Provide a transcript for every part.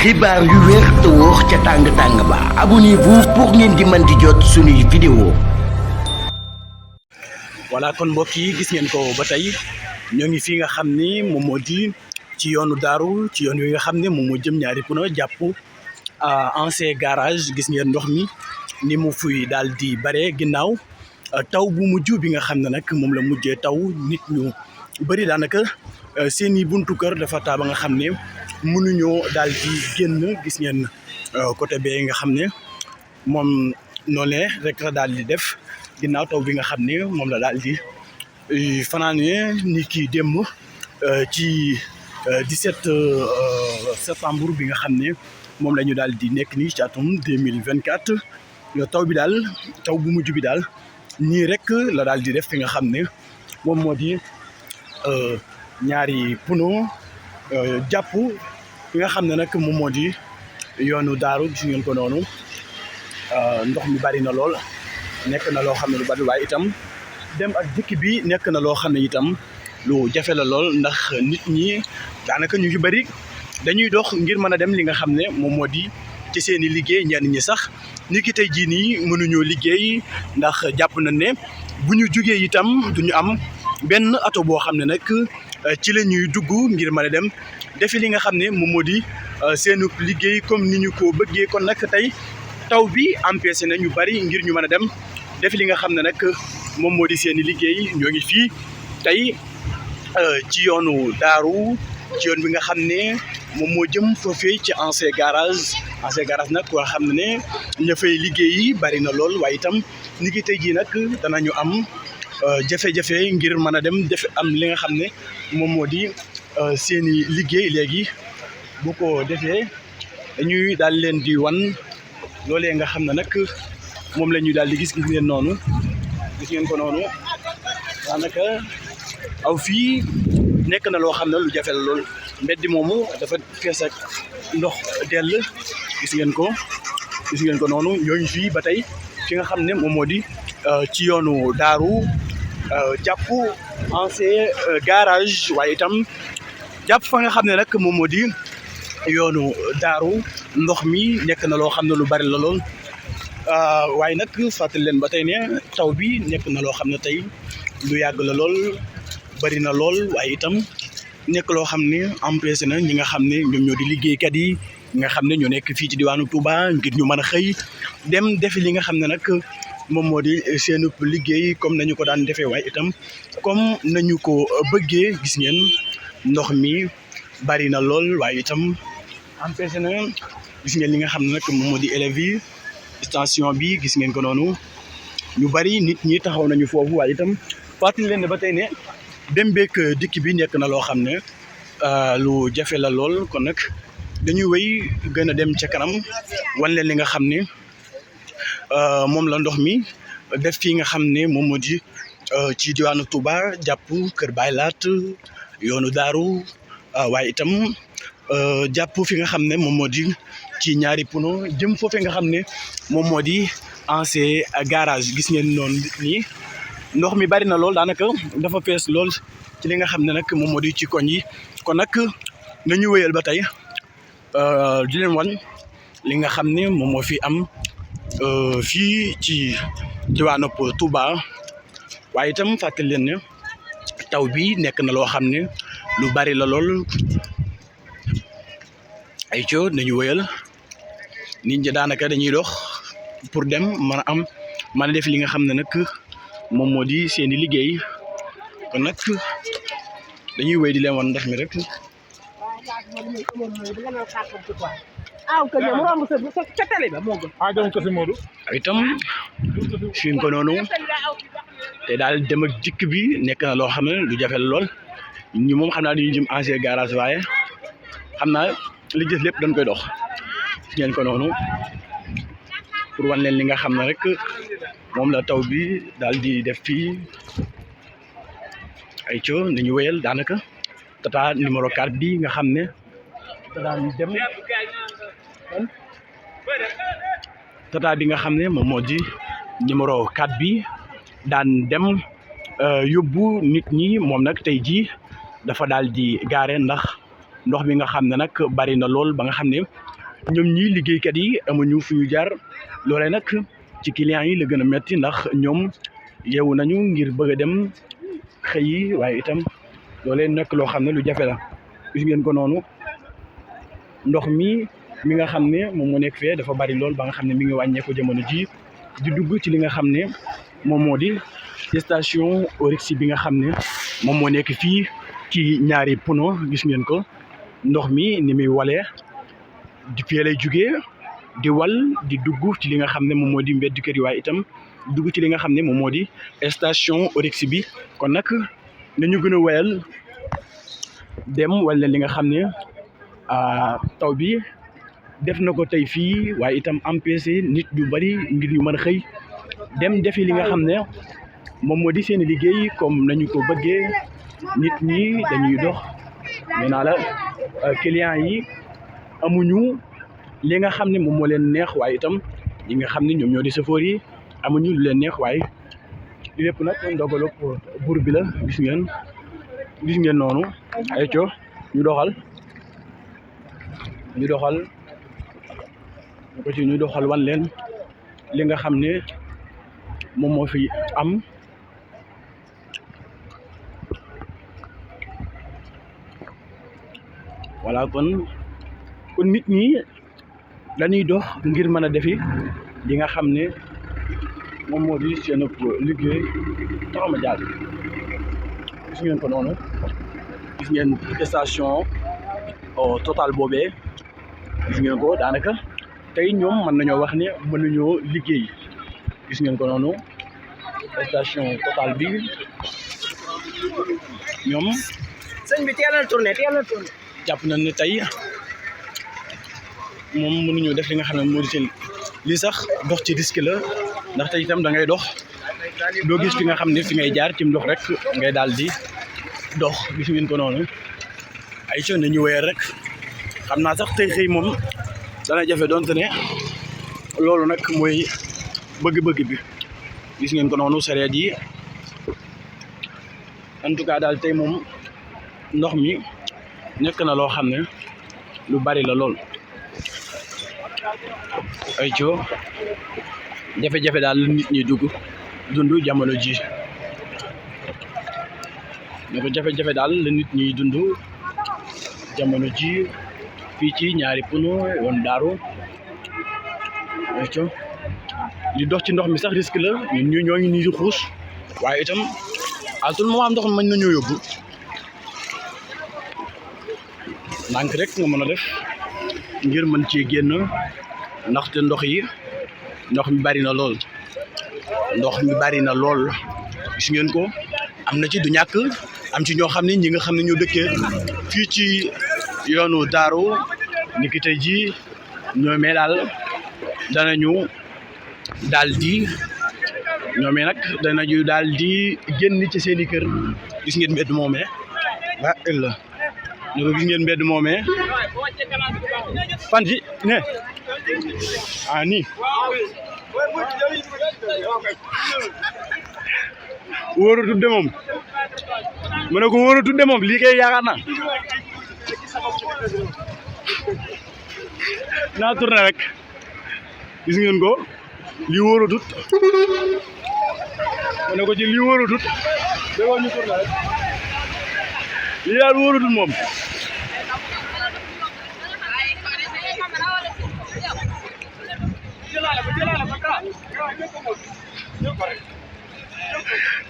xibaar yu wér te wóor ca tàng ba abonnez-vous pour ngeen di mën di jot suñuy vidéo. voilà kon mbokk yi gis ngeen ko ba tey ñoo ngi fi nga xam ni moom moo di ci yoonu daaru ci yoon wi nga xam ne moom moo jëm ñaari puno jàpp ancien garage. gis ngeen ndox mi ni mu fuy daal di bare ginnaaw taw bu mujj bi nga xam ne nag moom la mujjee taw nit ñu bëri daanaka seeni buntu kër dafa taa ba nga xam ne mënuñoo daal di génn. gis ngeen côté bee nga xam ne moom noonu rek la daal di def ginnaaw taw bi nga xam ne moom la daal di fanaane ni kii démb ci 17 septembre bi nga xam ne moom la ñu daal di nekk nii ci atum 2024. taw bi daal taw bu mujj bi daal nii rek la daal di def fi nga xam ne moom moo di ñaari puno jàpp fi nga xam ne nag moom moo di yoonu daaru. gis ngeen ko noonu ndox mi bari na lool nekk na loo xam ne lu bari waaye itam dem ak dikk bi nekk na loo xam ne itam lu jafe la lool ndax nit ñi daanaka ñu ngi bari dañuy dox ngir mën a dem li nga xam ne moom moo di ci seen i liggéey. ñenn ñi sax ni ki tey jii nii mënuñoo liggéey ndax jàpp nañ ne bu ñu jugee itam duñu am benn ato boo xam ne nag ci la ñuy dugg ngir mën a dem defi li nga xam ne moom moo di seenu liggéey comme ni ñu ko bëggee. kon nag tey taw bi empêché na ñu bari ngir ñu mën a dem defi li nga xam ne nag moom moo di seeni liggéey. ñoo ngi fii tey ci yoonu daaru ci yoon bi nga xam ne moom moo jëm foofee ci ancien garage nag koo xam ne ña fay liggéey yi bari na lool waaye itam ni ki tey jii nag danañu am jafe-jafe ngir mën a dem def am li nga xam ne moom moo di seeni liggéey. léegi bu ko defee dañuy daal leen di wan loolee nga xam ne nag moom la ñuy daal di gis ngeen noonu gis ngeen ko noonu daanaka aw fii nekk na loo xam ne lu jafe la lool. mbeddi moomu dafa fees ak ndox dell gis ngeen ko noonu. ñooñu fii ba tey fi nga xam ne moom moo di ci yoonu daaru jàpp ancien garage waaye itam jàpp fa nga xam ne nag moom moo di yoonu daaru ndox mi nekk na loo xam ne lu bari la lool. waaye nag fàttali leen ba tey ne taw bi nekk na loo xam ne tey lu yàgg la lool bari na lool waaye itam nekk loo xam ne empêché na ñi nga xam ne ñoom ñoo di liggéeykat yi nga xam ne ñoo nekk fii ci diwaanu Touba ngir ñu mën a xëy dem defi li nga xam ne nag moom moo di seenu liggéey comme nañu ko daan defee waaye itam comme nañu ko bëggee. gis ngeen ndox mi bari na lool waaye itam empêché na gis ngeen li nga xam ne nag moom moo di élèves yi station bi gis ngeen ko noonu ñu bari nit ñi taxaw nañu foofu waaye itam fàttali leen ne ba tey ne dem beek dikk bi nekk na loo xam ne lu jafe la lool. kon nag dañuy wéy gën a dem ca kanam wan leen li nga xam ne moom la ndox mi def fii nga xam ne moom moo di ci diwaanu Touba jàpp Kër Baay Laat yoonu daaru waaye itam jàpp fi nga xam ne moom moo di ci ñaari puno jëm foofee nga xam ne moom moo di ancien garage. gis ngeen noonu nii ndox mi bari na lool daanaka dafa fees lool ci li nga xam ne nag moom moo di ci koñ yi. kon nag nañu wéyal ba tey di leen wan li nga xam ne moom moo fi am fii ci diwaanu Touba waaye itam fàttali leen ne taw bi nekk na loo xam ne lu bari la lool. ay co nañu wéyal nit ñi daanaka dañuy dox pour dem mën a def li nga xam ne nag moom moo di seeni liggéey. kon nag dañuy wéy di leen wan ndox mi rek. itam fi ko noonu te daal dem ak dikk bi nekk na loo xam ne lu jafe la lool. ñu moom xam naa dañuy jëm ancien garage waaye xam naa li gis lépp dañ koy dox ngeen ko noonu pour wan leen li nga xam ne rek moom la taw bi daal di def fii. ay co nañu wéyal daanaka tata numéro 4 bi nga xam ne daan dem tata bi nga xam ne moom moo di numéro 4 bi daan dem yóbbu nit ñi moom nag tey jii dafa daal di gaare ndax ndox mi nga xam ne nag bari na lool ba nga xam ne ñoom ñii liggéeykat yi amuñu fu ñu jaar loolee nag ci clients yi la gën a metti ndax ñoom yeewu nañu ngir bëgg a dem xëy yi waaye itam loolee nekk loo xam ne lu jafe la gis ngeen ko noonu ndox mi nga xam ne moom moo nekk fee dafa bari lool ba nga xam ne mi ngi wàññeeku jamono ji di dugg ci li nga xam ne moom moo di station Oryx bi nga xam ne moom moo nekk fii ci ñaari pono gis ngeen ko ndox mi ni muy walee di fii lay jugee di wal di dugg ci li nga xam ne moom moo di mbedd kër yi waaye itam dugg ci li nga xam ne moom moo di station Oryx bi kon nag nañu gën a wayal dem wala li nga xam ne taw bi def na ko tey fii waaye itam empêché nit yu bari ngir yu mën a xëy dem defi li nga xam ne moom moo di seen liggéey comme nañu ko bëggee nit ñi dañuy dox nee naa la clients yi amuñu li nga xam ne moom moo leen neex waaye itam ñi nga xam ne ñoom ñoo di chauffeur yi amuñu lu leen neex waaye lépp nag ndogalu buur bi la gis ngeen noonu ay co ñu doxal ñu doxal wan leen li nga xam ne moom moo fi am voilà kon nit ñi dañuy dox ngir mën a defi li nga xam ne moom moo di seen liggéey taxama jàll gis ngeen ko noonu gis ngeen station Total boobee gis ngeen ko daanaka tey ñoom mën nañoo wax ne mënuñoo liggéey gis ngeen ko noonu station Total bi ñoom sëñ bi teel na tourné jàpp nañ ne tey moom mënuñoo def li nga xam ne moo di seen lii sax dox ci risque la ndax tey itam da ngay dox doo gis fi nga xam ne fi ngay jaar ci ndox rek ngay daal di dox gis ngeen ko noonu ay co nañu weer rek xam naa sax tey xëy moom dana jafe doonte ne loolu nag mooy bëgg-bëgg bi gis ngeen ko noonu sareet yi en tout cas daal tey moom ndox mi nekk na loo xam ne lu bari la lool ay co jafe-jafe daal nit ñi dund jamono ji ne ko jafe-jafe daal la nit ñi dund jamono ji fii ci ñaari pono yoon daaru ay co li dox ci ndox mi sax risque la ñun ñoo ngi nii di xuus waaye itam à tout moment ndox mi mën nañoo yóbbu ndànk rek nga mën a def ngir mën ci génn ndaxte ndox mi bari na lool gis ngeen ko am na ci du ñàkk am ci ñoo xam ne ñi nga xam ne ñoo dëkkee fii ci yoonu daaru niki tey ji ñoomee daal danañu daal di génn ci seeni kër gis ngeen mbedd moomee gis ngeen mbedd moomee fan ji ne nii wóoratut de moom mu ne ko wóoratut de moom lii kay yaakaar naa tourné rek gis ngeen ko lii wóoratut mu ne ko ci lii wóoratut déggoo ñu tourné rek lii daal wóoratut moom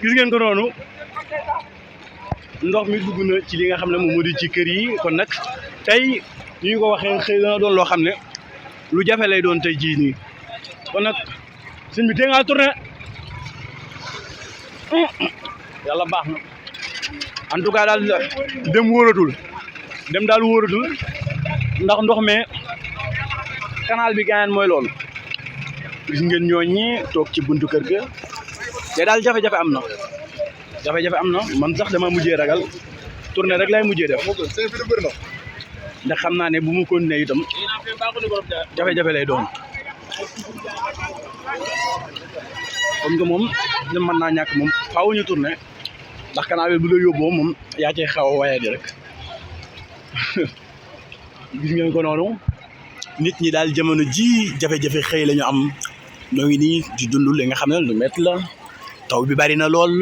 gis ngeen ko noonu ndox mi dugg na ci li nga xam ne moom moo di ci kër yi kon nag tey ñu ko waxee xëy dana doon loo xam ne lu jafe lay doon tey jii nii kon nag sëñ bi tey ngaa tourné yàlla baax na en tout cas daal dem wóoratul ndax ndox mi canal bi gaañaan mooy loolu gis ngeen ñooñi toog ci buntu kër ga te daal jafe-jafe am na man sax dama mujjee ragal tourné rek lay mujjee def ndax xam naa ne bu mu continué itam jafe-jafe lay doon comme que moom dem mën naa ñàkk moom faaw ñu tourné ndax canal bi bu la yóbboo moom yaa cay xaw a waaye di rek gis ngeen ko noonu nit ñi daal jamono ji jafe-jafe xëy la ñu am ñoo ngi nii di dund li nga xam ne lu métti la taw bi bari na lool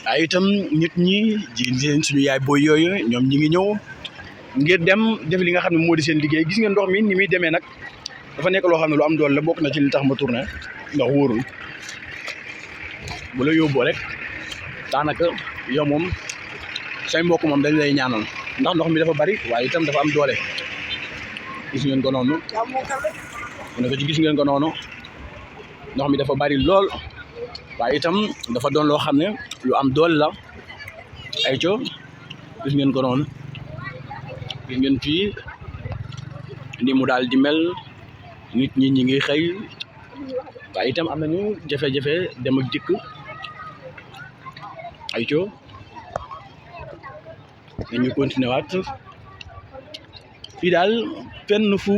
waaye itam nit ñi ji suñu yaay booy yooyu ñoom ñi ngi ñëw ngir dem def li nga xam ne moo di seen liggéey gis ngeen ndox mi ni muy demee nag dafa nekk loo xam ne lu am doole la bokk na ci li tax ma tourné ndax wóorul bu la yóbboo rek daanaka yow moom say mbokk moom dañ lay ñaanal ndax ndox mi dafa bari waaye itam dafa am doole gis ngeen ko noonu mu ne ko ci gis ngeen ko noonu ndox mi dafa bari lool waaye itam dafa doon loo xam ne lu am doole la ay co gis ngeen ko noonu gis ngeen fii ni mu daal di mel nit ñi ñi ngi xëy waaye itam am nañu jafe-jafe dem ak dikk ay co dañu continuer waat fii daal fenn fu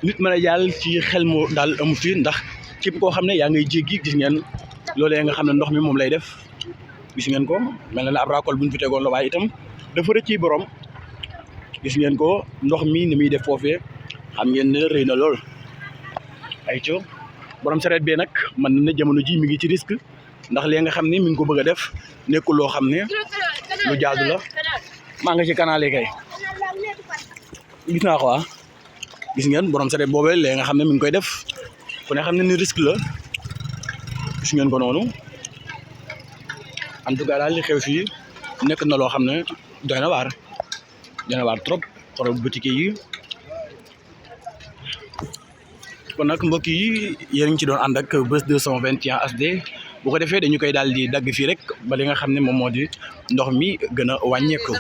nit mën a jàll ci xel moo daal amu fi ndax képp koo xam ne yaa ngay jéggi gis ngeen loolee nga xam ne ndox mi moom lay def gis ngeen ko mel na ne ab raakool bu ñu fi tegoon la waaye itam dafa rëcc ci borom gis ngeen ko ndox mi ni muy def foofee xam ngeen ne rëy na lool ay co borom sareet bee nag mën na ne jamono ji mi ngi ci risque ndax lee nga xam ne mi ngi ko bëgg a def nekkul loo xam ne lu jaadu la maa nga ci kanaale kay gis naa ko gis ngeen borom sareet boobee lee nga xam ne mi ngi koy def ku ne xam ne ni risque la gis ngeen ko noonu en tout cas daal li xew fii nekk na loo xam ne doy na waar trop boutique yi kon nag mbokk yi yéen ngi ci doon ànd ak Buzz 221 HD bu ko defee dañu koy daal di dagg fii rek ba li nga xam ne moom moo di ndox mi gën a wàññeeku.